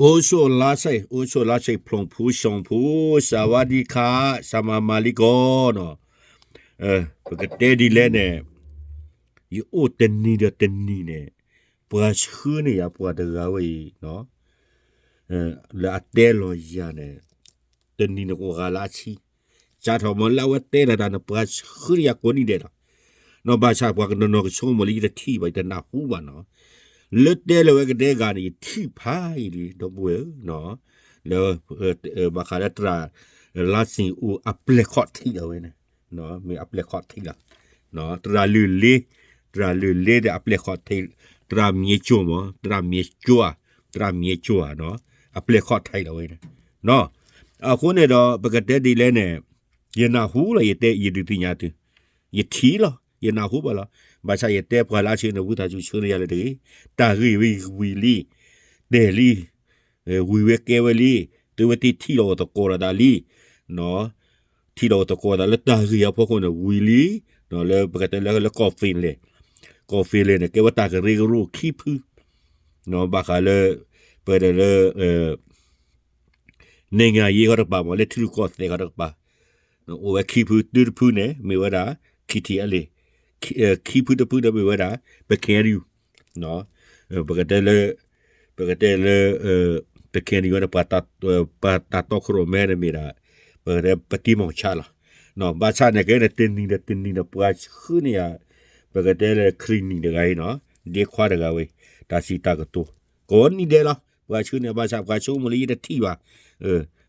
အိၣ်ဆိၣ်လါဆဲး, အိၣ်ဆိၣ်လါဆဲး ဖျိၣ်ဖိ စီၤဖိ, စဝါဒံခါ, စမၤမၤလံကီနီၤ. ပကတဲဒ်လဲၣ်န့ၣ်, ယအိၣ်တနံၤဒီးတနံၤန့ၣ်, ပှၤဆှၢန့ၢ်ယၤပှၤတဂၤဝဲအံၤ, လၢအတဲလီၤယၤန့ၣ်, တနံၤန့ၣ်ကဂၤလၢအဆံ, စးထီၣ်မ့ၢ်လၢအဝဲတဲလီၤတၢ်န့ၣ် ပှၤဆှၢန့ၢ်ယၤကိးနံၤဒဲးလီၤ. နီၤ ဘၣ်ဆၣ်ပှၤကနီၤနီၤကဆိကမိၣ်လၢယတထံၣ်ဘၣ် ယတနၢ်ဟူဘၣ်နီၤ. လၢတဲလၢၤဝဲကဒဲဂၤန့ၣ် ယထံၣ်ဖးယံာ်လံ ဒီပုၢ်ဝဲၢ်ဧၢ, လၢ ဘၣ်ဃးလၢတြၤ လါစ့ၣ်အိၣ်အပျဲၢ်ခီၣ်ထံးလီၤဝဲန့ၣ်, မ့ၢ်အပျဲၢ်ခီၣ်ထံးလီၤ. တြၤလုၢ်လ့, တြၤလုၢ်လ့ဒီးအပျဲၢ်ခီၣ်ထံး, တြၤမ့ၢ်ကၠိမး, တြၤမ့ၢ်ကၠိဧါ, တြၤမ့ၢ်ကၠိဧါနီၤ, အပျဲၢ်ခီၣ်ထံးလီၤဝဲန့ၣ်. အဃိန့ၣ်ဒီး ပကတဲဒ်လဲၣ်န့ၣ်, ယနၢ်ဟူလီၤ ယတဲ ယဒုးသ့ၣ်ညါသု, ယထံၣ်လီၤ ယနၢ်ဟူဘၣ်လီၤ. ဘၣ်ဆၣ်ယတဲပှၤလၢအဆှၢန့ၣ် ဝံသးစူၤဆှၢန့ၢ်ယၤလၢတဂ့ၤ, တၢ်ဂ့ၢ်ဝံၤဝံၤလံ, တဲာ်လံ, ဝံၤဝဲကဲဝဲလံ, သုဝဲသ့ၣ်ထံၣ်လီၤအိၣ်သကိးလိာ်သးလံ, ထံၣ်လီၤအိၣ်သကိးလိာ်သးလၢတၢ်ဂ့ၢ်အဖီခိၣ်န့ၣ် ဝံၤလံ, လၢပကတဲလၢ လၢကီၢ် Finland, ကီၢ် Finland န့ၣ် ကဲဝဲတၢ်ကရၢကရိခံဖု, ဘၣ်ဃးလၢ ပတဲလၢ နဲၣ်ငါယ့ခီတကပၤမး လၢထံရူၢ်ကီၢ်သဲးခီတကပၤ, အိၣ်ဝဲခံဖု, တုၤတဖုန့ၣ် မ့ၢ်ဝဲဒၣ် ခံထံၣ်အလံ, ခံဖုတဖုန့ၣ်မ့ၢ်ဝဲဒၣ် ပကဲရူၢ်, ပကတဲလၢ ပကတဲလၢ ပကဲရူၢ်ဝဲဒၣ် ပှၤတၢ်တီခိၣ်ရိၣ်မဲန့ၣ်မ့ၢ်ဒၣ် ပကတဲပတံမီၤဆါလီၤ. ဘၣ်ဆၣ်န့ၣ်ကဲန့ၣ် တနံၤဒီးတနံၤဒီးပှၤဆှၢန့ၢ်ယၤ ပကတဲလၢခရံာ်နံၣ်တဂၤအံၤနီၤ, ဒ့ခွါတဂၤဝဲ, တၢ်စံးတၢ်ကတိၤ ကိးနံၤဒဲးလီၤ. ပှၤဆှၢန့ၢ် ဘၣ်ဆၣ်ပှၤဆိကမိၣ်လၢယတထံၣ်ဘၣ်,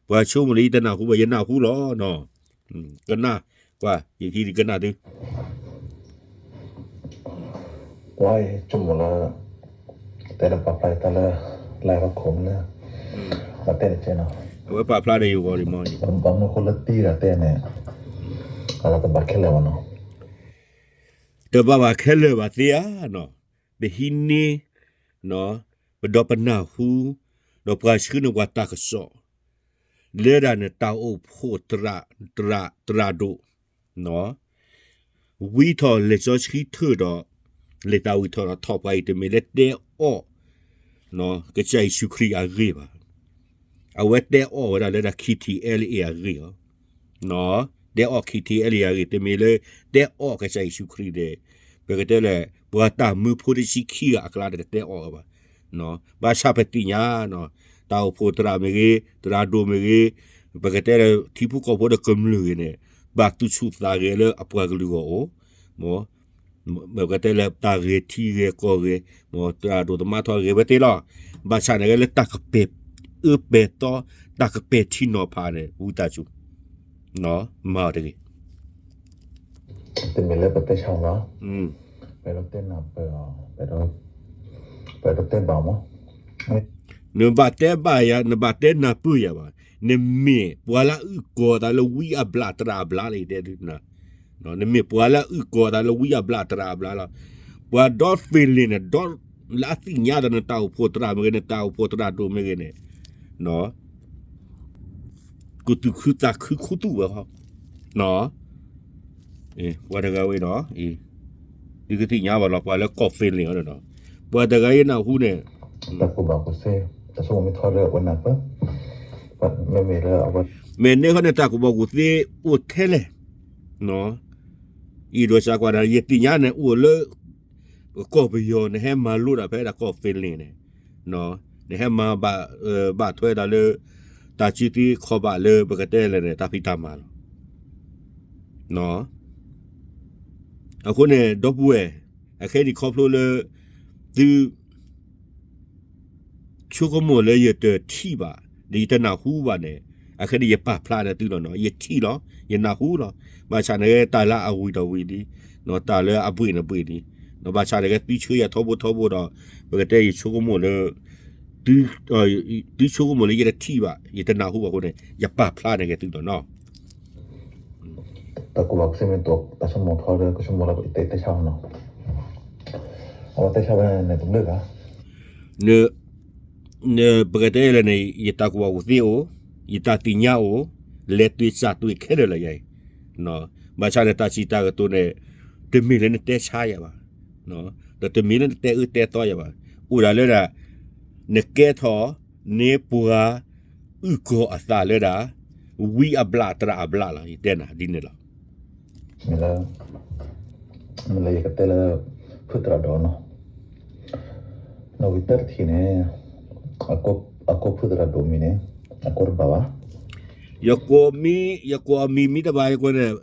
ပှၤဆိကမိၣ်လၢယတနၢ်ဟူဘၣ် ယနၢ်ဟူလီၤနီၤ. ကနၣ်, ကွၢ် ယဟံးဒံးကနၣ်သု ပှၤဆိကမိၣ်လၢ တဲတပာ်ဖျါတၢ်လၢ လဲၤရခိၣ်မနုၤ အတဲတကဲနီၤ, အဝဲပာ်ဖျါဒီးယဂီၢ်ဒံးမ့ၢ် ဘၣ်မနုၤဃိလၢတံၤတၢ်တဲန့ၣ် အဝဲတဘၣ်ခဲလၢာ်ဘၣ်နီၤ, တဘၣ်ဘၣ်ခဲလၢာ်ဘၣ်သ့ဧါနီၤ, ပဟံးန့ၢ် ပဒီးပနၢ်ဟူ ဒီးပှၤဆှၢန့ၢ်ပှၤတၢ်ကစီၣ် လၢဒၣ်န့ၣ် တၢ်အိၣ်ဖှိၣ် သရၣ်ဒိၣ် ဝံထီၣ်လံာ်စီဆှံထၢၣ်ဒီး လံာ်တၢ်ဝံထီၣ်ဒီးထီၣ်ပှၤအံၤ တမ့ၢ်လၢတဲအီၣ် ကစၢ်ယ့ၣ်ၡူးခရံာ်အဂ့ၢ်ဘၣ်. အဝဲတဲအီၣ်ဝဲဒၣ်လၢဒၣ် ခံထံၣ်အဲလ့ၣ်အဂ့ၢ်လီၤ. တဲအီၣ် ခံထံၣ်အဲလ့ၣ်အဂ့ၢ် တမ့ၢ်လၢ တဲအီၣ်ကစၢ်ယ့ၣ်ၡူးခရံာ်ဒီး ပကတဲလၢ ပှၤတၢ်မၢဖိတဆံခံဂၤအကျါဒီးတတဲအီၣ်ဝဲဘၣ်. ဘၣ်ဆၣ်ပသ့ၣ်ညါ တၢ်အိၣ်ဖှိၣ်သရၣ်မ့ၢ်ဂ့ၤ သရၣ်ဒိၣ်မ့ၢ်ဂ့ၤ ပကတဲလၢ ထံဖိကီၢ်ဖိဒီးကမျၢၢ်ဂ့ၤန့ၣ် ဘၣ်သူၣ်ဆူၣ်သးဂဲၤလၢအပှၤကလုာ်ဂီၢ်အိၣ် ပကတဲလၢတၢ်ဂဲၤထံဂဲၤကီၢ်ဂ့ၤ သရၣ်ဒိၣ်သမါထီၣ်ဂ့ၤဝဲသ့ၣ်လီၤ. ဘၣ်ဆၣ်န့ၣ်ဂ့ၤလၢတၢ်ကပဲာ်အၢပဲာ်သီ တၢ်ကပဲာ်ထံနီၤဖးန့ၣ် ဝံသးစူၤ မၤအီၤတဂ့ၤ. တမ့ၢ်လၢပတဲဆါလီၤ ပအဲၣ်ဒိးတဲနၢ်ပၢၢ်အီၤ ပအဲၣ်ဒိး ပအဲၣ်ဒိးတဲဘၣ်မး နဘၣ်တဲဘၣ်ယၤ နဘၣ်တဲနၢ်ပၢၢ်ယၤဘၣ်. နမ့ၢ်ပှၤလၢအအုၣ်ကီၤသးလၢဝံအဘျၣ်တြၢ်အဘျါလၢယတဲသု နမ့ၢ်ပှၤလၢအအုၣ်ကီၤသးလၢဝံအဘျၣ်တြၢ်အဘျါလီၤ. ပှၤဒီ Finland န့ၣ် ဒီလၢအသ့ၣ်ညါဒီးနတၢ်အိၣ်ဖှိၣ်သရၣ်မ့ၢ်ဂ့ၤ နတၢ်အိၣ်ဖှိၣ်သရၣ်ဒိၣ်မ့ၢ်ဂ့ၤန့ၣ် ကသူၣ်ခုသးခုခူသူၣ်ဝဲဃီ ပှၤတဂၤဝဲဒီး သုကသ့ၣ်ညါဘၣ်လီၤ ပှၤလၢကီၢ် Finland ဒီး ပှၤတဂၤအံၤနၢ်ဟူန့ၣ် တၢ်ကူၣ်ဘၣ်ကူၣ်သ့ တၢ်ဆိကမိၣ်မ့ၢ်ထီလၢအဝဲနၢ်ပၢၢ် မ့မ့ၢ်လၢအဝဲ မ့ၢ်န့ၢ်ဃီန့ၣ်တၢ်ကူၣ်ဘၣ်ကူၣ်သ့အိၣ်ထဲလဲၣ် အံၤဒိးစၢ်ကွၢ်ဒၣ် ယသ့ၣ်ညါန့ၣ်အိၣ်လၢ ကီၢ်ပယီၤ နဟဲမၤလိတၢ်ဖဲဒၣ်ကီၢ် Finland န့ၣ် နဟဲမၤဘၣ် ဘၣ်ထွဲတၢ်လၢ တၢ်စုသ့ခီဘၣ်လၢပကတဲလဲၣ်န့ၣ် တၢ်ဖံးတၢ်မၤလီၤ. အဃိန့ၣ် ဒီပုၢ်ဝဲၢ် အခဲအံၤခီဖျိလၢ သု ဆိကမိၣ်လၢယတထံၣ်ဘၣ် ဒီးယတနၢ်ဟူဘၣ်န့ၣ် အခဲအံၤယပာ်ဖျါန့ၢ်သုလီၤနီၤ ယထံၣ်လီၤ ယနၢ်ဟူလီၤ ဘၣ်ဆၣ်န့ၣ်ဂ့ၤ တၢ်လၢအဝံၤဒီးဝံၤလံ တၢ်လၢအဘှ့ၣ်န့ၣ်ဘှ့ၣ်လံ ဘၣ်ဆၣ်န့ၣ်ဂ့ၤ သုဆှၢယၤထီဘိထီဘိဒီး ပကတဲယဆိကမိၣ်လၢ သုဆိကမိၣ်လၢယတထံၣ်ဘၣ် ယတနၢ်ဟူဘၣ်အဃိန့ၣ် ယပာ်ဖျါန့ၢ်က့ၤသုလီၤနီၤ တၢ်ကူၣ်ဘၣ်ကူၣ်သ့မ့ၢ်တအိၣ် တၢ်ဆိကမိၣ်ထီဒီး ကဆိကမိၣ်လၢပတဲတဲဆါနီၤ အဝဲတဲဆါဝဲန့ၣ်တဘျုးဂၤ ပကတဲလဲၣ်န့ၣ် ယတၢ်ကူၣ်ဘၣ်ကူၣ်သ့အိၣ် ယတၢ်သ့ၣ်ညါအိၣ် လဲၤသွံၣ်စၢ်သွံၣ်ခဲလၢာ်လၢယၤအံၤ ဘၣ်ဆၣ်န့ၣ်တၢ်စံးတၢ်ကတိၤန့ၣ် တမ့ၢ်လၢနတဲဆါယၤဘၣ် ဒီးတမ့ၢ်လၢနတဲအၢတဲသီယၤဘၣ် အိၣ်ဒၣ်လၢဒၣ် နကဲထီၣ် န့ၢ်ပှၤအုၣ်ကီၤအသးလၢဒၣ် ဝံအဘျးသရၣ်အဘျးလီၤ. ယတဲနၤဒ်န့ၣ်လီၤ. မ့ၢ်လၢ မ့ၢ်လၢယကတဲလၢ ဖုသရၣ်ဒိၣ်နီၤ, နီၣ်ဂံၢ်တၢတထံၣ်န့ၣ် အကိးဖုသရၣ်ဒိၣ်မံၤန့ၣ် အကိးတဘၣ်ဘၣ်. ယကိးမံ, ယကိးအမံၤမံတဘၣ် ယကိးန့ၣ်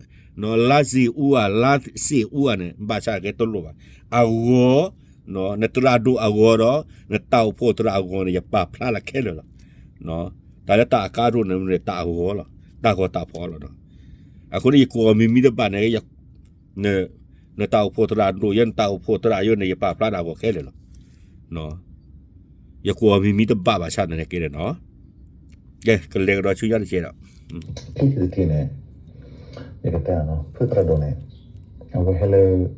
လါစ့ၣ်အူဧါ, လါစ့ၣ်အူဧါန့ၣ် ဘၣ်ဆၣ်ကဲတလိၣ်ဘၣ်. အဂီၤ နသရၣ်ဒိၣ်အဂီၤဒီး နတၢ်အိၣ်ဖှိၣ်သရၣ်အဂီၤန့ၣ် ယပာ်ဖျါလၢခဲလၢာ်လီၤ. တၢ်လၢတၢ်အကါဒိၣ်န့ၣ် တၢ်အဂီၤလီၤ, တၢ်ဂီၤတၢ်ဖီလီၤ. အဃိန့ၣ် ယကိးအမံၤမံတဘၣ်န့ၣ် နတၢ်အိၣ်ဖှိၣ်သရၣ်ဒိၣ်ယဲ နတၢ်အိၣ်ဖှိၣ်သရၣ်ယဲန့ၣ် ယပာ်ဖျါဒၣ်အဂီၤခဲလၢာ်လီၤ. ယကိးအမံၤမံတဘၣ်ဘၣ်ဆၣ်န့ၣ်ကဲန့ၣ်နီၤ. ကဲ ကလဲၤကဒီးဆူညါတကဲဒီး ခံထံၣ်တထံၣ်န့ၣ် ယကတဲနီၤ ဖုသရၣ်ဒိၣ်န့ၣ် အဝဲဟဲလၢ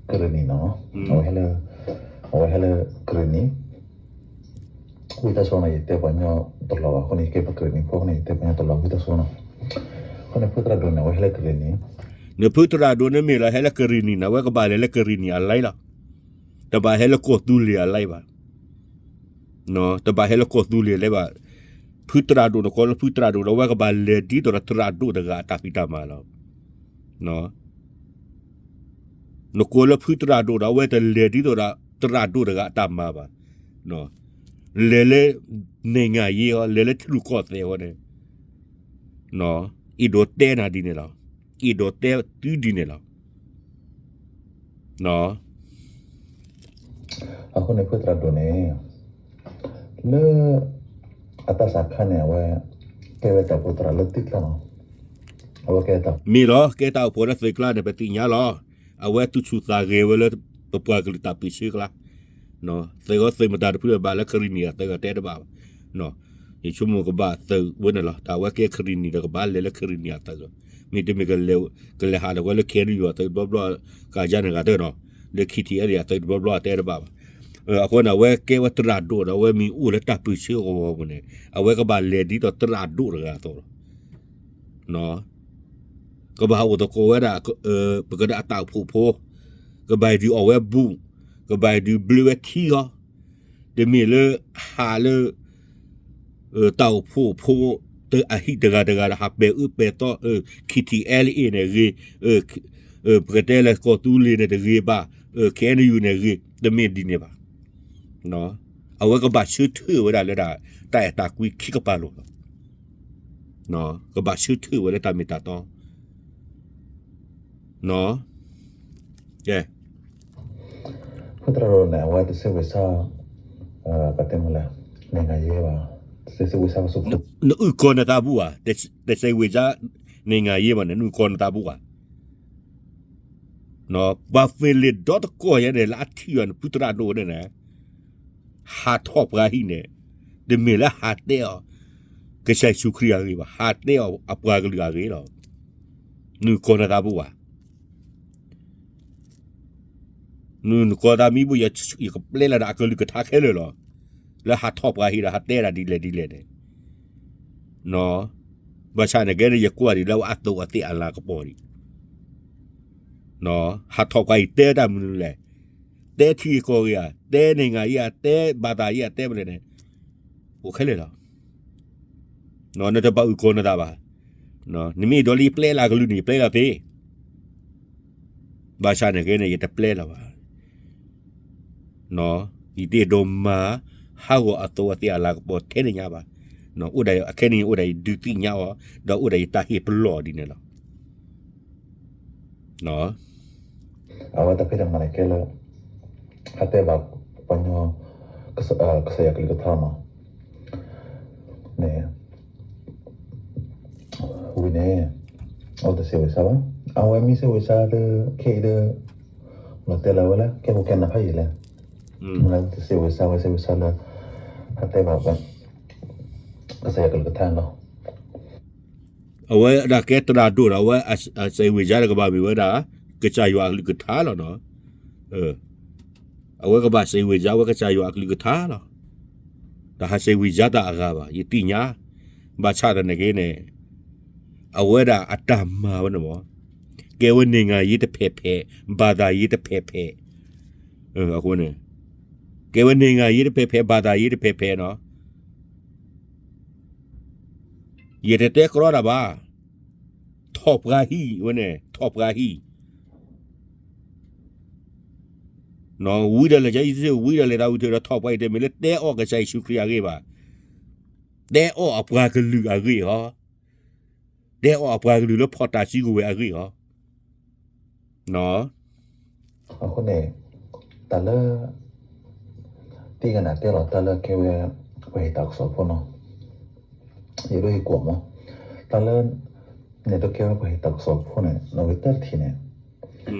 ကရ့ၣ်နံၤနီၤ, အဝဲဟဲလၢ အဝဲဟဲလၢကရ့ၣ်နံၤ ဝံသးစူၤန့ၣ် ယတဲပှၤကညီတလီၤဘၣ်အဃိန့ၣ် ယကဲပှၤကရ့ၣ်နံၤဖိအဃိန့ၣ် ယတဲပှၤကညီတလီၤဝံသးစူၤနီၤ. အဃိန့ၣ် ဖုသရၣ်ဒိၣ်န့ၣ် အဝဲဟဲလၢကရ့ၣ်နံၤ, နဖုသရၣ်ဒိၣ်န့ၣ်မ့ၢ်လီၤ ဟဲလၢကရ့ၣ်နံၤအလံလီၤ. တဘၣ်ဟဲလၢကီၢ်သူလ့ၤအလံဘၣ်. တဘၣ်ဟဲလၢကီၢ်သူလ့ၤလံဘၣ်. ဖုသရၣ်ဒိၣ်နကိးလၢဖုသရၣ်ဒိၣ်ဒီး အဝဲကဘၣ်လဲၤဒ်သိးဒီးသရၣ်ဒိၣ်တဂၤအတၢ်ဖံးတၢ်မၤလီၤ. နကိးလၢဖုသရၣ်ဒိၣ်ဒီး အဝဲတလဲၤဒ်သိးဒီးသရၣ်ဒိၣ်တဂၤအတၢ်မၤဘၣ်. လဲၤလၢ နဲၣ်ငါယ့အီၤ လဲၤလၢထံရူၢ်ကီၢ်သဲးအီၤန့ၣ် အဲၣ်ဒိးတဲနၤဒ်န့ၣ်လီၤ. အဲၣ်ဒိးတဲသုဒ်န့ၣ်လီၤ. အဃိန့ၣ် ဖုသရၣ်ဒိၣ်န့ၣ် လၢ အတၢ်စးခါန့ၣ် အဝဲ ကဲဝဲတၢ်အိၣ်ဖှိၣ်သရၣ်လၢသုးကျါလီၤ. အဝဲကဲတၢ် မ့ၢ်လီၤ ကဲတၢ်အိၣ်ဖှိၣ်လၢသုးကျါန့ၣ် ပသ့ၣ်ညါလီၤ. အဝဲသူၣ်ဆူၣ်သးဂဲၤဝဲလၢ ပပှၤကလုာ်တၢ်ပၢၢ်ဆၢကျါ သုးဂီၢ်သုးမတၤတဖုဘၣ်လၢကရ့ၣ်နံၤအသုးအတဲတဘၣ်ဘၣ်. ယဆိကမိၣ်ကဘၣ်သုးဝဲန့ၣ်လီၤ. တၢ်ဝဲကဲကရ့ၣ်နံၤဒီးကဘၣ်လဲၤလၢကရ့ၣ်နံၤအသုးလီၤ. မ့တမ့ၢ် ကလဲၤဟးလီၤဝဲလၢ ခ့ၣ်အဲၣ်ယူၣ် အသုးတဘျီဘျီ ကယါန့ၣ်ဂၤတၢၢ်နီၤ လၢ ခ့ၣ်ထံၣ်အဲၣ် အသုးတဘျီဘျီအတဲတဘၣ်ဘၣ်. အဃိန့ၣ် အဝဲကဲဝဲသရၣ်ဒိၣ်ဒီး အဝဲမ့ၢ်အိၣ်လၢတၢ်ပၢၢ်ဆၢအဂီၢ်ပူၤန့ၣ် အဝဲကဘၣ်လဲၤဒ်သိးသရၣ်ဒိၣ်တဂၤအသိးလီၤ. ကဘၣ်အိၣ်သကိးဝဲဒၣ် ပကဒၣ်အတၢ်အိၣ်ဖှိၣ်ဖိ, ကဘၣ်ဒုးအီၣ်ဝဲဘူၣ်, ကဘၣ်ဒုးဘျၢဝဲထံအီၤ, တမ့ၢ်လၢ ဟးလၢ တၢ်အိၣ်ဖှိၣ်ဖိ အဟံၣ်တဂၤတဂၤဒီး ဟးပဲာ်အၢပဲာ်သီ ခ့ၣ်ထံၣ်အဲၣ်န့ၣ်ဂ့ၤ, ပကတဲလၢကီၢ်သူလ့ၤန့ၣ်တဂ့ၤဘၣ်, ခ့ၣ်အဲၣ်ယူၣ်န့ၣ်ဂ့ၤ, တမ့ၢ်ဒ်န့ၣ်ဘၣ်. အဝဲကဘၣ်ဆၢထၢၣ်ဝဲဒၣ်လၢဒၣ် တၢ်အဲၣ်တၢ်ကွံခံကပၤလိၤလီၤ. ကဘၣ်ဆၢထၢၣ်ဝဲလၢတၢ်မ့ၢ်တၢ်တီ ကဲ ဖုသရၣ်ဒိၣ်န့ၣ် အဝဲတဆဲးဝံၤဆါ ပတဲမလဲၣ် နဲၣ်ငါယ့ဘၣ်, တဆဲးဝံၤဆါပစိၤဖိ နအုၣ်ကီၤနသးဘူးဧါ, တဆဲးဝံၤဆါ နဲၣ်ငါယ့ဘၣ်န့ၣ် နအုၣ်ကီၤနသးဘူးဧါ. ပှၤဖဲလ့ၣ်ဒီတကီၢ်ယဲန့ၣ် လၢအထံၣ်အီၤန့ၣ် ဖုသရၣ်ဒိၣ်န့ၣ်န့ၣ် ဟးထီၣ်ပှၤဟံၣ်န့ၣ် တမ့ၢ်လၢဟးတဲအီၤ ကစၢ်ယ့ၣ်ၡူးခရံာ်အဂ့ၢ်ဘၣ်, ဟးတဲအီၤအပှၤကလုာ်အဂ့ၢ်လီၤ. နုာ်ကီၢ်နသးဘူးဘၣ်. နုာ်နကီၢ်သးမံဘူး ယကပျဲလီၤဒၣ်အကလုၢ်ကထါခဲလၢာ်လီၤ. လၢဟးထီၣ်ပှၤဟံၣ်ဒီး ဟးတဲဒၣ်ဒ်လဲၣ်ဒ်လဲၣ်န့ၣ် ဘၣ်ဆၣ်န့ၣ်ကဲန့ၣ် ယကွၢ်ဒံးလၢအဝဲအသိးအသ့ၣ်အလၤကပီၤဒံး ဟးထီၣ်ပှၤအံၤတဲတၢ်မနုၤလဲၣ်, တဲထံဂ့ၢ်ကီၢ်ဂ့ၢ်ဧါ, တဲနဲၣ်ငါယ့ဧါ, တဲဘၣ်သးယ့ဧါ, တဲမနုၤလဲၣ်န့ၣ် အိၣ်ခဲလၢာ်လီၤ. နတဘၣ်အုၣ်ကီၤနသးဘၣ်. နမ့ၢ်အဲၣ်ဒိးလၢယပျဲလီၤအကလုၢ်န့ၣ် ယပျဲလီၤသ့. ဘၣ်ဆၣ်န့ၣ်ကဲန့ၣ် ယတပျဲလီၤဘၣ်. ယတအဲၣ်ဒိးမၤ ဟးဂီၤအသိးအသ့ၣ်အလၤကပီၤထဲန့ၣ်ညါဘၣ်. အိၣ်ဒၣ်အခဲန့ၣ် အိၣ်ဒၣ်ယဒုးသ့ၣ်ညါအီၤ ဒီးအိၣ်ဒၣ်ယတၢ်ဟ့ၣ်ပလီၢ်ဒ်န့ၣ်လီၤ. အဝဲတၢ်ဖံးတၢ်မၤန့ၣ်ကဲလၢ ဟးတဲဘၣ်ပှၤညီ ကစၢ်ယွၤကလုၢ်ကထါမး န့ၣ် ဝံၤန့ၣ် အဝဲတဆဲးဝံၤဆါဘၣ်. အဝဲမ့ၢ်ဆဲးဝံၤဆါလၢ ခဲအံၤဒီး လီၤတဲာ်လီၤဝဲလၢ ကဲခိၣ်ကဲနၢ်ဖးယံာ်လဲၣ်. မ့ၢ်လၢတဆဲးဝံၤဆါဝဲ ဆဲးဝံၤဆါလၢ ဟးတဲဘၣ် ကစၢ်ယွၤကလုၢ်ကထါန့ၣ်လီၤ. အဝဲဒၣ်ကဲသရၣ်ဒိၣ်ဒီး အဝဲအဆဲးဝံၤဆါဒီးကဘၣ်မ့ၢ်ဝဲဒၣ် ကစၢ်ယွၤအကလုၢ်ကထါလီၤနီၤ. အဝဲကဘၣ်ဆဲးဝံၤဆါဝဲကစၢ်ယွၤအကလုၢ်ကထါလီၤ. တဟးဆဲးဝံၤဆါတၢ်အဂၤဘၣ် ယသ့ၣ်ညါ. ဘၣ်ဆၣ်သနာ်က့န့ၣ် အဝဲဒၣ်အတၢ်မၤဝဲန့ၣ်မး ကဲဝဲနဲၣ်ငါယ့တဖဲးဖဲး ဘၣ်သးယ့တဖဲးဖဲး အဃိန့ၣ် ကဲဝဲန့ၣ်ဂၤယ့တဖဲဖဲ ဘၣ်သးယ့တဖဲဖဲနီၤ. ယတတဲကြီတၢ်ဘၣ်. ထီၣ်ပှၤဟံၣ်ဝဲန့ၣ် ထီၣ်ပှၤဟံၣ် ဝံဒၣ်လဲာ်ကစၢ်ယ့ၣ်ၡူး ဝံဒၣ်လဲာ်သးဝံၤထုးဒီးထီၣ်ပှၤအံၤ တမ့ၢ်လၢတဲအီၣ်ကစၢ်ယ့ၣ်ၡူးခရံာ်အဂ့ၢ်ဘၣ်. တဲအီၣ်အပှၤကလုာ်အဂ့ၢ်အီၤ, တဲအီၣ်အပှၤကလုာ်လၢဖီၣ်တၢ်စုကဝဲၤအဂ့ၢ်အီၤ. အဃိန့ၣ် တၢ်လၢ တံဂနၤတဲလီၤတၢ်လၢကဲဝဲ ပှၤဟ့ၣ်တၢ်ကစီၣ်ဖိနီၤ, ယဒိယကွီၢ်မး, တၢ်လၢ န့ၣ်တကဲဝဲပှၤဟ့ၣ်တၢ်ကစီၣ်ဖိန့ၣ် နဝံၤတၢ်တထံၣ်န့ၣ်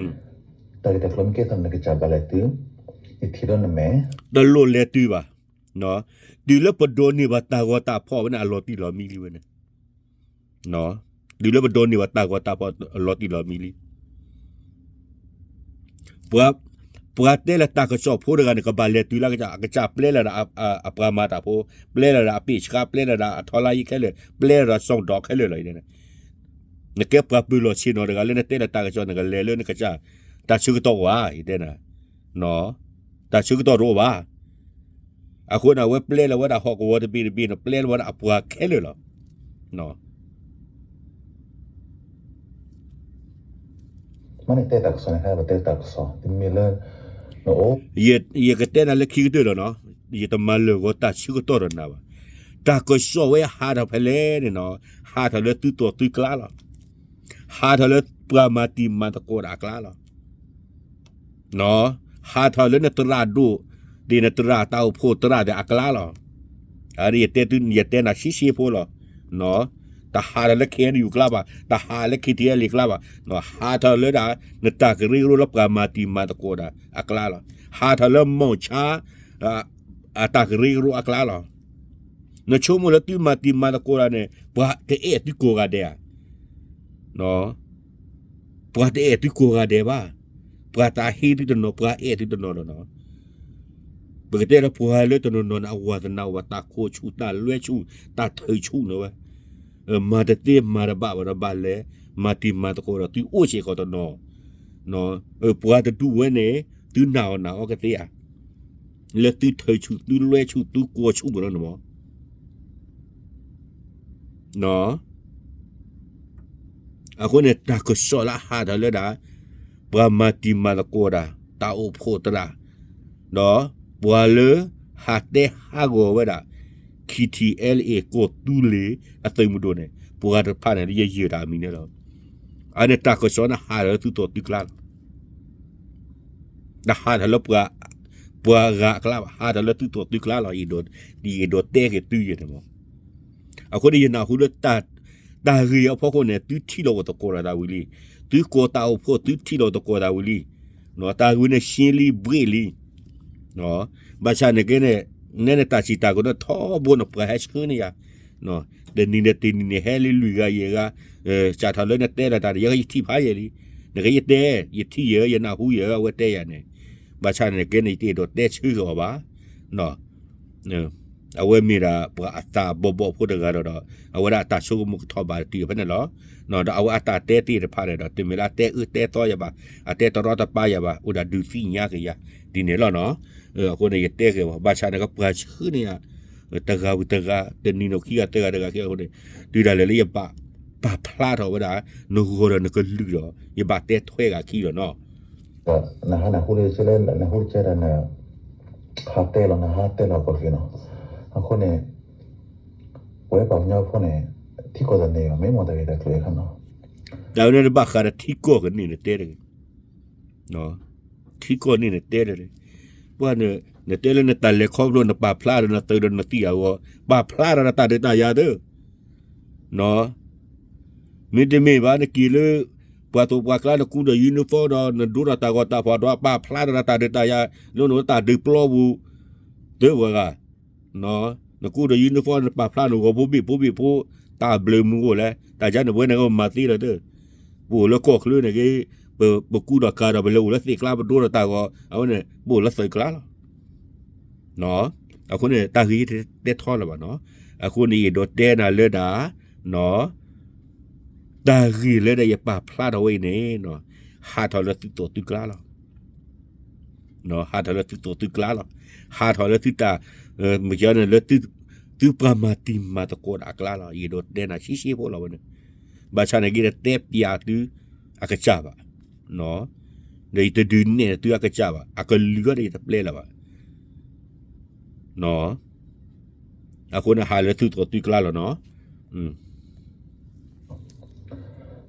တၢ်ဂ့ၢ်တၢ်ကျိၤမ့ၢ်ကဲထီၣ်န့ၣ် နကစၢ်ဘၣ်လဲၤတုၤ ယထံၣ်ဒီးနမဲာ် တလိၣ်လဲၤတုၤဘၣ်. တုၤလၢပဒိးန့ၢ်ဘၣ်တၢ်ဂီၤတၢ်ဖီၣ်ဝဲန့ၣ် အလီၤတံၢ်လီၤမံလံဝဲန့ၣ်. တုၤလၢပဒိးန့ၢ်ဘၣ်တၢ်ဂီၤတၢ်ဖီၣ် အလီၤတံၢ်လီၤမံလံ. ပှၤ ပှၤတဲလၢတၢ်ကစီၣ်ဖိတဂၤန့ၣ် ကဘၣ်လဲၤတုၤလၢကစၢ် အကစၢ်ပျဲလၢဒၣ် အပှၤမၤတၢ်ဖိ, ပျဲလၢဒၣ်အပ့ၢ်ဆှါ, ပျဲလၢဒၣ်အထီလါယံခဲလၢာ်, ပျဲလၢဒၣ်စီၣ်ဒီးခဲလၢာ်လီၤ. နကဲပှၤပၢၤလီၢ်ဆ့ၣ်နီၤတဂၤလၢ နတဲလၢတၢ်ကစီၣ် နကလဲၤလၢနကစၢ် တၢ်ဆၢကတီၢ်အိၣ်ဧါ ယတဲနၤ, တၢ်ဆၢကတီၢ်တအိၣ်ဘၣ်. အဃိန့ၣ် အဝဲပျဲလၢဝဲဒၣ်ဟီၣ်ကဝီၤတဘ့ၣ်တဘ့ၣ်န့ၣ် ပျဲလၢဝဲဒၣ်အပှၤခဲလၢာ်လီၤ. မ့ၢ်နတဲတၢ်ကစီၣ်န့ၣ် တဲတၢ်ကစီၣ် တမ့ၢ်လၢ ယကတဲနၤလၢခံကတၢၢ်လီၤနီၤ, ယတမၤလၢာ်ဂီၤတၢ်ဆၢကတီၢ်ဒီးနၤဘၣ်. တၢ်ကစီၣ်ဝဲဟးထီၣ်ဖဲလဲၣ်န့ၣ်နီၤ, ဟးထီၣ်လၢသုသီၣ်သုကျါလီၤ. ဟးထီၣ်လၢပှၤမၤတံၤမၤသကိးတၢ်အကျါလီၤ. ဟးထီၣ်လၢနသရၣ်ဒိၣ် ဒ်နသရၣ်တၢ်အိၣ်ဖှိၣ်သရၣ်ဒီးအကျါလီၤ. အ ယတဲနၤ ယတဲနၤဆံးဆံးဖိလီၤ. တဟးထီၣ်လၢ ခ့ၣ်အဲၣ်ယူၣ် ကျါဘၣ်, တဟးလၢ ခ့ၣ်ထံၣ်အဲလ်အ့ ကျါဘၣ်, ဟးထီၣ်လၢဒၣ် နတၢ်ကရၢကရိလၢပှၤမၤတံၤမၤသကိးတၢ်အကျါလီၤ. ဟးထီၣ်လၢ မီၣ်ဆါ အတၢ်ကရၢကရိအကျါလီၤ. နဆိကမိၣ်လၢသုမၤတံၤမၤသကိးတၢ်န့ၣ် ပှၤတအဲၣ်သုကိးဂၤဒဲးဧါ. ပှၤတအဲၣ်သုကိးဂၤဒဲးဘၣ်. ပှၤတဟ့ၣ်သုတနီၤ ပှၤအဲၣ်သုတနီၤလီၤနီၤ. ပကတဲလၢပှၤလၢတနီၤနီၤန့ၣ် အဝၤသနာ်အိၣ်ဘၣ် တၢ်ခိးဆူၣ် တၢ်လွဲဆူၣ် တၢ်ထုးဆူၣ်န့ၣ်ဝဲ မၤတသ့မၤတဘၣ်ဘၣ်ဒီးဘၣ်လဲၤ မၤတံၤမၤသကိးဒီးသုအိၣ်စ့ၢ်ကီးတနီၤ. ပှၤတဒူၣ်ဝဲန့ၣ် သုနာ်အီၤနာ်အီၤကသ့ဧါ. လၢသုထုးဆူၣ် သုလွဲဆူၣ် သုကိးဆူၣ်မးလီၤန့ၣ်မး. အဃိန့ၣ် တၢ်ကစီၣ်လၢအဟးထီၣ်လၢဒၣ် ပှၤမၤတံၤမၤသကိးတၢ် တၢ်အိၣ်ဖှိၣ်သရၣ် ဒီးပှၤလၢဟးတဲဟးဂီၤဝဲဒၣ် ခ့ၣ်ထံၣ်အဲလ်အ့ ကီၢ်သူလ့ၤအသုးမုၢ်ဒိၣ်န့ၣ် ပှၤတဖၣ်န့ၣ် ယယၢၤတၢ်အမံၤန့ၣ်လီၤ. အန့ၣ်တၢ်ကစီၣ်န့ၣ်ဟးထီၣ်လၢသုသီၣ်သုကျါလီၤ. တဟးထီၣ်လၢပှၤ ပှၤဂၤအကျါဘၣ်, ဟးထီၣ်လၢသုသီၣ်သုကျါလီၤ. ဒ်ယအဲၣ်ဒိးတဲက့ၤသုယဲၢ်န့ၣ်မး. အဃိန့ၣ် ယနၢ်ဟူလၢ တၢ်ဂ့ၢ်အဖီခိၣ်န့ၣ် သုထံၣ်လိာ်အိၣ်သကိးတၢ်သးဝံၤလံ. သုကိးတၢ်အိၣ်ဖှိၣ် သုထံၣ်လိာ်သကိးတၢ်ဝံၤလံ. တၢ်ဂ့ၢ်န့ၣ်ရှဲလံဘှ့ၣ်လံ. ဘၣ်ဆၣ်န့ၣ်ကဲန့ၣ် နဲနတၢ်စံးတၢ်ကတိၤထီဘိန့ၣ် ပှၤဟဲဆှၢန့ၢ်ယၤ တနံၤန့ၣ်တနံၤန့ၣ် ဟဲလံလွံၢ်ဂၤယဲၢ်ဂၤ, စးထီၣ်လၢနတဲလီၤတၢ်ဒီး ယဲယထံၣ်ဖးယဲၢ်လံ. နကယတဲ, ယထံၣ်ယဲၢ် ယနၢ်ဟူယဲၢ် အဝဲတဲယၤန့ၣ်. ဘၣ်ဆၣ်န့ၣ်ကဲန့ၣ် ယတအဲၣ်ဒိးတဲဆၢက့ၤအီၤဘၣ်. အဝဲမ့ၢ်ဒၣ်ပှၤအသးဘီဘီဖိတဂၤဒီး အဝဲဒၣ်အတၢ်ဆိကမိၣ်ကထီၣ်ဘၣ်တ့ၢ်ဖဲန့ၣ်လီၤ. ဒီးအဝဲအတၢ်တဲသ့ၣ်တဖၣ်န့ၣ်ဒီး တမ့ၢ်လၢအတဲအၢတဲသီယၤဘၣ်, အတဲတရီတပါယၤဘၣ်, အိၣ်ဒၣ်ဒုးသ့ၣ်ညါက့ၤယၤ ဒ်န့ၣ်လီၤနီၤ. အဃိန့ၣ် ယတဲက့ၤဝဲ ဘၣ်ဆၣ်န့ၣ်ကပှၤဆှၢန့ၢ်ယၤ တဂၤဝံၤတဂၤ တနံၤန့ၣ်ခံဂၤသၢဂၤတဂၤခံဂၤအဃိန့ၣ် တုၤဒၣ်လဲာ်လၢယဘၣ်ပာ်ဖျါထီၣ်ဝဲဒၣ် နဂီၢ်ဒီးနကလုၢ်ဒီး ယဘၣ်တဲထွဲဂၤခံလီၤနီၤ. နဟါနဟူလၢကဲလၢ နဟူလၢကဲဒီးန ဟးတဲလီၤ နဟးတဲလီၤပှၤက့ၤနီၤ. အဃိန့ၣ် ပဝဲပှၤကညီဖိန့ၣ် ထံကီၢ်တန့ၢ်ဘၣ် မ့ၢ်မ့ၢ်တၢ်ဂ့ၢ်တၢ်ကျိၤအခါနီၤ. တၢ်ဝဲန့ၣ်တဘၣ်ဃးဒီးထံကီၢ်ကန့ၢ်နတဲတဂ့ၤ. ထံကီၢ်န့ၢ်နတဲတဂ့ၤ. ပှၤန့ၣ် နတဲလၢနတၢ်လဲၤခီဖျိ နပာ်ဖျါဒီးနသုးဒီးနသံၣ်အဂီၢ် ပာ်ဖျါထီၣ်ဒီးတၢ်ဒုးတၢ်ယၤသ့ မ့တမ့ၢ်ဘၣ် နက့ၤလၢ ပှၤသိးပှၤကျါ နကူဒီး uniform ဒီး နဒိဒီးတၢ်ဂီၤတၢ်ဖီၣ်ဒီး ပာ်ဖျါထီၣ်ဒီးတၢ်ဒုးတၢ်ယၤ လၢနတၢ်ဒုးပျီပူၤ သ့ဝဲဂၤ နကူဒီး uniform နပာ်ဖျါနဂီၢ်ဖိဘ့ၣ်ဖိဘ့ၣ်ဖိ တၢ်ဘျုးမုၢ်အိၣ်လဲၣ် တၢ်ယါန့ၣ် ပဝဲန့ၣ်ကမၤသ့လီၤသ့ ပအိၣ်လၢကီၢ်ချၢန့ၣ်က့ ပကူဒီးကၤဒီး ပလဲၤအိၣ်လၢသ့ၣ်ကျါ ပဒိဒီးတၢ်ဂီၤ အဝဲန့ၣ် ပအိၣ်လၢသုးကျါလီၤ. အဃိန့ၣ် တၢ်ဂ့ၢ်တဲထီလၢၤဘၣ်နီၤ. အဃိန့ၣ်ယအဲၣ်ဒိးတဲနၤလၢဒၣ် တၢ်ဂ့ၢ်လၢဒၣ်ယပာ်ဖျါထီၣ်ဝဲအံၤန့ၣ် ဟးထီၣ်လၢသုသီၣ်သုကျါလီၤ. ဟးထီၣ်လၢသုသီၣ်သုကျါလီၤ. ဟးထီၣ်လၢသုတၢ် မ့ၢ်ကန့ၣ်လၢ သုပှၤမၤတံၤမၤသကိးဒၣ်အကျါလီၤ. ယအဲၣ်ဒိးတဲနၤဆှံဆှံဖိလီၤဝဲန့ၣ်. ဘၣ်ဆၣ်န့ၣ်က့ၤတတဲပျးသုအကစၢ်ဘၣ်, ဒီးယတဒုးနဲၣ်သုအကစၢ်ဘၣ်, အကလုၢ်အီၤဒီးယတပျဲလၢၤဘၣ်. အဃိန့ၣ်ဟးလၢသုသီၣ်သုကျါလီၤနီၤ.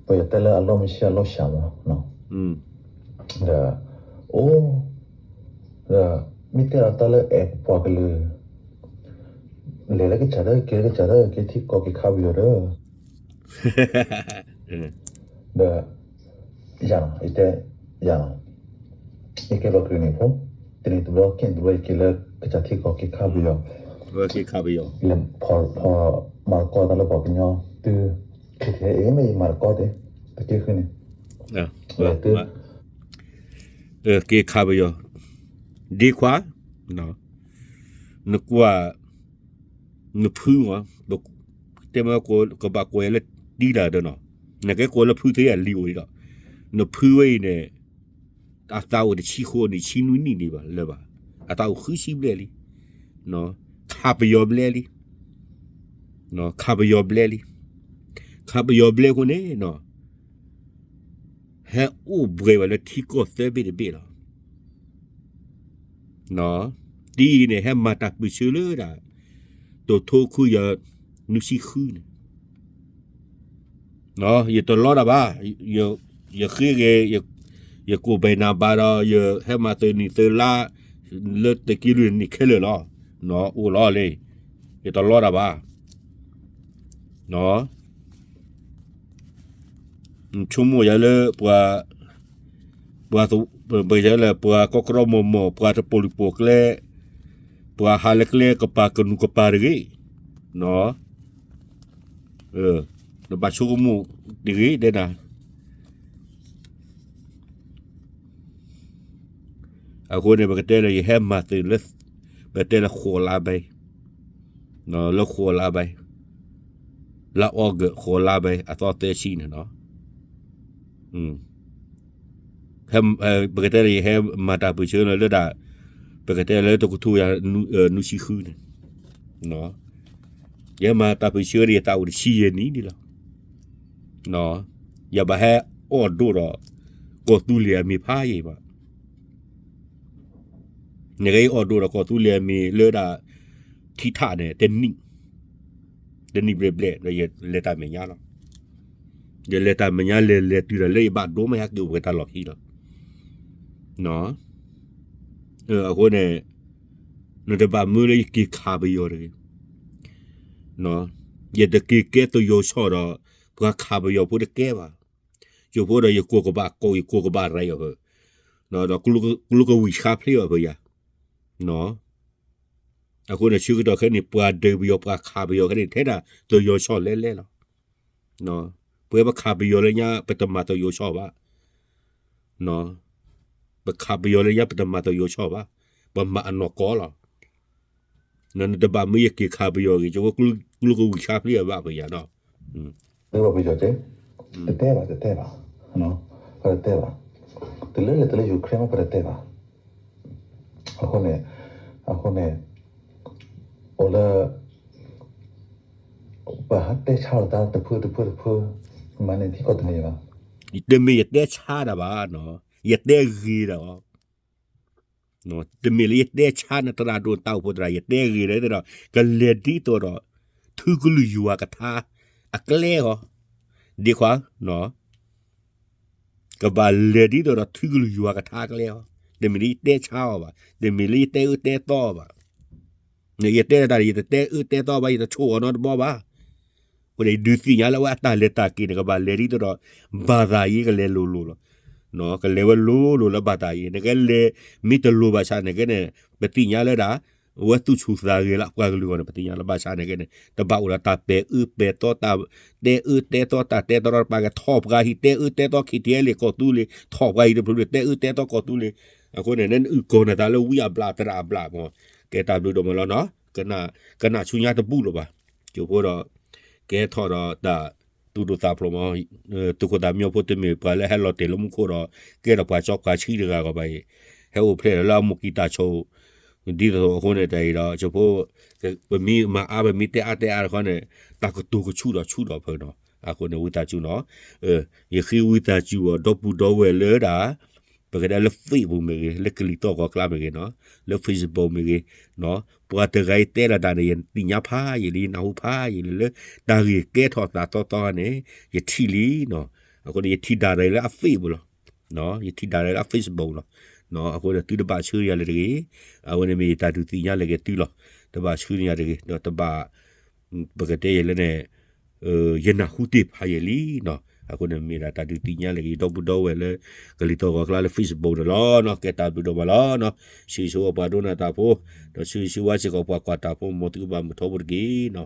ပယီၤတဲလၢအလီၢ်မ့ၢ်ဆံးအလီၢ်ဆံးမး, ဒီး အိၣ် ဒီး မ့ၢ်တဲလီၤတၢ်လၢအဲၣ်ပပှၤကလုာ် လဲၤလၢကစၢ်ဒီး က့ၤလၢကစၢ်ဒီး က့ၤထံကီၢ်က့ၤခးပယီၤဒီး ဒီး ယၤလီၤ ယတဲ ယၤလီၤ ယကဲပှၤကလုာ်န့ၣ်ဖိ, တနံၤတဘျီ ကဲနံၤတဘျီ ယက့ၤလၢကစၢ်ထံကီၢ်က့ၤခးပယီၤ, လဲၤဖီၣ်မၤသကိးတၢ်လၢပှၤကညီ, တုၤ ခဲခဲအံၤမ့ၢ်ယမၤသကိးတဲ တက့ၢ်ဃုန့ၣ် က့ၤခးပယီၤ, ဒ့ခွါ, နကွၢ် နဖုမး, တဲမ့ၢ်ကဘၣ်ကွၢ်လၢတံၤလၢ်ဒီးနီၤ, နကဲကွၢ်လၢဖုသ့ၣ်အလံၤအိၣ်အံၤဒီး, နဖုဝဲအံၤန့ၣ် အသးအိၣ်တဆံဃိးနံၣ် ဆံနွံနံၣ်ဒံးဘၣ်လၢၤဘၣ်, အသးအိၣ်ဃုဆံဘျဲၣ်လံ, ခးပယီၤဘျဲလံ, ခးပယီၤဘျဲလံ, ခးပယီၤဘျဲအဃိန့ၣ်နီၤ ဟဲအိၣ်ဘှဲးဝဲလၢထံကီၢ်သၢဘ့ၣ်တဘ့ၣ်လီၤ. တံၤအံၤန့ၣ် ဟဲမၤတၢ်ပၢၢ်ဆၢလၢဒၣ် တိၢ်ထိခိၣ်ယၤ နွံဆံဃုန့ၣ် ယတလီတၢ်ဘၣ်, ယဃ့ဂ့ၤ ယကိးဘဲၣ်နၤဘၣ်ဒီး ယဟဲမၤသုးနံၣ်သုးလါ လၢတက့လွံၢ်နံၣ်ခဲလၢာ်လီၤ. အိၣ်လီၤလံ, ယတလီတၢ်ဘၣ်. ဆိကမိၣ်ယၤလၢပှၤ ပှၤ ပှၤ ပှၤကီၢ်ကရီမီၢ်မီၢ် ပှၤတပိာ်လုၢ်ပိာ်ကျဲ ပှၤဟးလၢကျဲကပၤကနူၤကပၤတဂ့ၤ, နဘၣ်ဆိကမိၣ်တဂ့ၤ တဲနၤ. အဃိန့ၣ် ပကတဲလၢယဟဲမၤသုးလၢ ပကတဲလၢဃိးလါဘဲ လၢဃိးလါဘဲ လါအီကူးဃိးလါဘဲ အသီသၢဆံန့ၣ်နီၤ. ပကတဲလၢယဟဲမၤတၢ်ပၢၢ်ဆၢလၢဒၣ် ပကတဲလၢတကထိယၤ နွံဆံဃုန့ၣ် ယဟဲမၤတၢ်ပၢၢ်ဆၢဒီးယသးအိၣ်တဆံယဲၢ်နံၣ်ဒ်လီၤ. ယဘၣ်ဟဲအီၣ်ဒိၣ်ဒီး ကီၢ်သူလ့ၤအမံၤဖးယံာ်ဘၣ်. နကဲအီၣ်ဒိၣ်ဒီးကီၢ်သူလ့ၤအမံၤလၢဒၣ် ထံထးန့ၣ် တနံၣ် တနံၣ်ဘျဲၣ်ဘျဲၣ် ဒီးယလဲၤတၢ်မဲာ်ညါလီၤ. ယလဲၤတၢ်မဲာ်ညါလဲၤလဲၤတုၤဒီးလၢယဘၣ်ဒိမး ယဟဲက့ၤအိၣ်ပှဲၤတၢ်လီၢ်ခံလီၤ. အဃိန့ၣ် နတဘၣ်မၢလၢယက့ၤခးပယီၤတဂ့ၤ. ယတက့ၤကဲသယီၤဆီၣ်ဒီး ပှၤခးပယီၤဖိတကဲဘၣ်. ယိၤဖိဒီးယကိးကဘၣ်ကိး ယကိးကဘၣ်ရဲၣ်အီၤဖဲ ဒီးကျိကဝံၤဆါဖျ့အီၤဖဲယၤ. အဃိန့ၣ် ဆၢကတီၢ်ခဲအံၤန့ၣ် ပှၤဒုးပယီၤ ပှၤခးပယီၤခဲအံၤန့ၣ် ထဲဒၣ်သယီၤဆီၣ်လဲလဲလီၤ. ပဝဲပခးပယီၤလၢညါ ပတမၤသယီၤဆီၣ်ဘၣ်. ပခးပယီၤလၢညါ ပတမၤသယီၤဆီၣ်ဘၣ်. ပမၤအနီၢ်ကီၢ်လီၤ. နတဘၣ်မၢယက့ၤခးပယီၤဂ့ၤ ကဝဲကျိကဝံၤဆါဖျ့အဘၣ်ပယၤနီၤ. ပယီၤ တတဲဘၣ် တတဲဘၣ်, ပတတဲဘၣ်. တုၤလၢလဲၤတုၤလၢ Ukraine မ့ၢ်ပတတဲဘၣ်. အဃိန့ၣ် အဃိန့ၣ် အိၣ်လၢ ပဟးတဲဆါလီၤတၢ်တဖုတဖုတဖု မၤန့ၢ်ထံကီၢ်တန့ၢ်ဘၣ်. တမ့ၢ်ယတဲဆါတၢ်ဘၣ်နီၤ, ယတဲဂ့ၤတၢ်အီၤ. တမ့ၢ်လၢယတဲဆါနသရၣ်ဒိၣ်တၢ်အိၣ်ဖှိၣ်သရၣ် ယတဲဂ့ၤလၢတဲဒီး ကလဲၤဒ်သိးဒီး ထံကလုာ်ယွၤကထါအကျဲအီၤ, ဒ့ခွါ, ကဘၣ်လဲၤဒ်သိးဒီးထံကလုာ်ယွၤကထါအကျဲအီၤ, တမ့ၢ်လၢယတဲဆါအီၤဘၣ်, တမ့ၢ်လၢယတဲအၢတဲသီအီၤဘၣ်. ယတဲတၢ် ယတတဲအၢတဲသီဘၣ်, ယတဆိၣ်အီၤနီတဘီဘၣ်. အဃိန့ၣ် ယဒုးသ့ၣ်ညါလၢအဝဲအတၢ်လဲၤတၢ်က့ၤန့ၣ် ကဘၣ်လဲၤဒ်သိးဒီး ဘၣ်သးယ့ ကလဲၤလိၤလိၤလီၤ. ကလဲၤဝဲလိၤလိၤလၢဘၣ်သးယ့, နကလဲၤ မ့ၢ်တလိၤဘၣ်ဆၣ်န့ၣ်ကဲန့ၣ် ပသ့ၣ်ညါလၢဒၣ် အဝဲသူၣ်ဆူၣ်သးဂဲၤလၢအပှၤကလုာ်အဂီၢ်န့ၣ် ပသ့ၣ်ညါလၢဘၣ်ဆၣ်န့ၣ်ကဲန့ၣ် တဘၣ်အိၣ်ဒီးတၢ်ပဲာ်အၢပဲာ်သီ တၢ်တဲအၢတဲသီ တၢ်တဲသီတၢ်တပာ်ကဲ ထီၣ်ပှၤဟံၣ်တဲအၢတဲသီ ခံထံအဲလ့ၣ်ကီၢ်သူလ့ၤ ထီၣ်ပှၤဟံၣ်တဖျိလၢတဲအၢတဲသီကီၢ်သူလ့ၤ, အဃိန့ၣ် နအုၣ်ကီၤနသးလၢဝံအဘျၣ်သရၣ်အဘျၣ်မး, ကဲတၢ်ဘျုးဒိၣ်မးလီၤနီၤ, ကနၣ်ဆူညါတဘူၣ်လၢၤဘၣ်, ကၠိဖိဒီး ကဲထီၣ်ဒီးတၢ်သူၣ်ဒိၣ်သးဖျိးမး, သုးခိၣ်သးမံညီဖိတမ့ၢ်ပှၤလၢဟဲလီၤတဲာ်လၢမူခိၣ်ဒီး ကဲထီၣ်ပှၤစီပှၤဆှံတဂၤဂီၢ်ဘၣ်အံၤ, ဟဲအိၣ်ဖျဲၣ်လီၤလၢအမိၢ်ကံၢ်တၢ်ဆိး ဒ်သိးအဃိန့ၣ် တၢ်အံၤဒီး ကၠိဖိ ပမ့ၢ်မၤအါ ပမ့ၢ်တဲအါတဲအါတခီန့ၣ် တၢ်ကတိၤကဆူၣ်ဒီးဆူၣ်ဒီးဖုးနီၤ. အဃိန့ၣ် ဝံသးစူၤနီၤ, ယဃ့ဝံသးစူၤအီၤ ဒီပုၢ်ဒီဝဲၢ်လၢဒၣ် ပကတဲလၢ Facebook မ့ၢ်ဂ့ၤ, လၢကလံၤသီၣ်ဂီၤကျါမ့ၢ်ဂ့ၤနီၤ, လၢ Facebook မ့ၢ်ဂ့ၤ, ပှၤတဂၤအံၤတဲလီၤတၢ်န့ၣ် ယသ့ၣ်ညါဖးယံာ်လံ, ယနၢ်ဟူဖးယံာ်လံ, လၢတၢ်ဂ့ၢ်ကဲထီၣ်သးသီသီန့ၣ် ယထံၣ်လံနီၤ. အဃိန့ၣ် ယထံၣ်ဒၣ်တၢ်လၢအ Facebook လီၤ. ယထံၣ်ဒၣ်တၢ်လၢအ Facebook လီၤ. အဃိန့ၣ် သုတဘၣ်ဆှၢန့ၢ်ယၤလၢၤတဂ့ၤ. အဝဲန့ၣ်မ့ၢ်ယတၢ်ဒုးသ့ၣ်ညါလၢက့ၤသုလီၤ. တဘၣ်ဆှၢန့ၢ်ယၤတဂ့ၤ, ဒီးတဘၣ် ပကတဲယဲၢ်လၢန့ၣ် ယနၢ်ဟူသ့ၣ်ဖးယံာ်လံနီၤ. အဃိန့ၣ်မ့ၢ်ဒၣ်တၢ်ဒုးသ့ၣ်ညါလၢက့ၤ ဒီပုၢ်ဒီဝဲၢ်လၢ ကလံၤသီၣ်ဂီၤကျါလၢ Facebook န့ၣ်လီၤနီၤ. ကဲတၢ်ဘျုးဒိၣ်မးလီၤနီၤ. ဆၢဂ့ၤဆၢဝါပှၤဒိကနၣ်တၢ်ဖိ, ဒီးဆၢဂ့ၤဆၢဝါစ့ၢ်ကီးပှၤကွၢ်တၢ်ဖိ မ်သုကဘၣ်မုာ်ထီဘိတက့ၢ်နီၤ.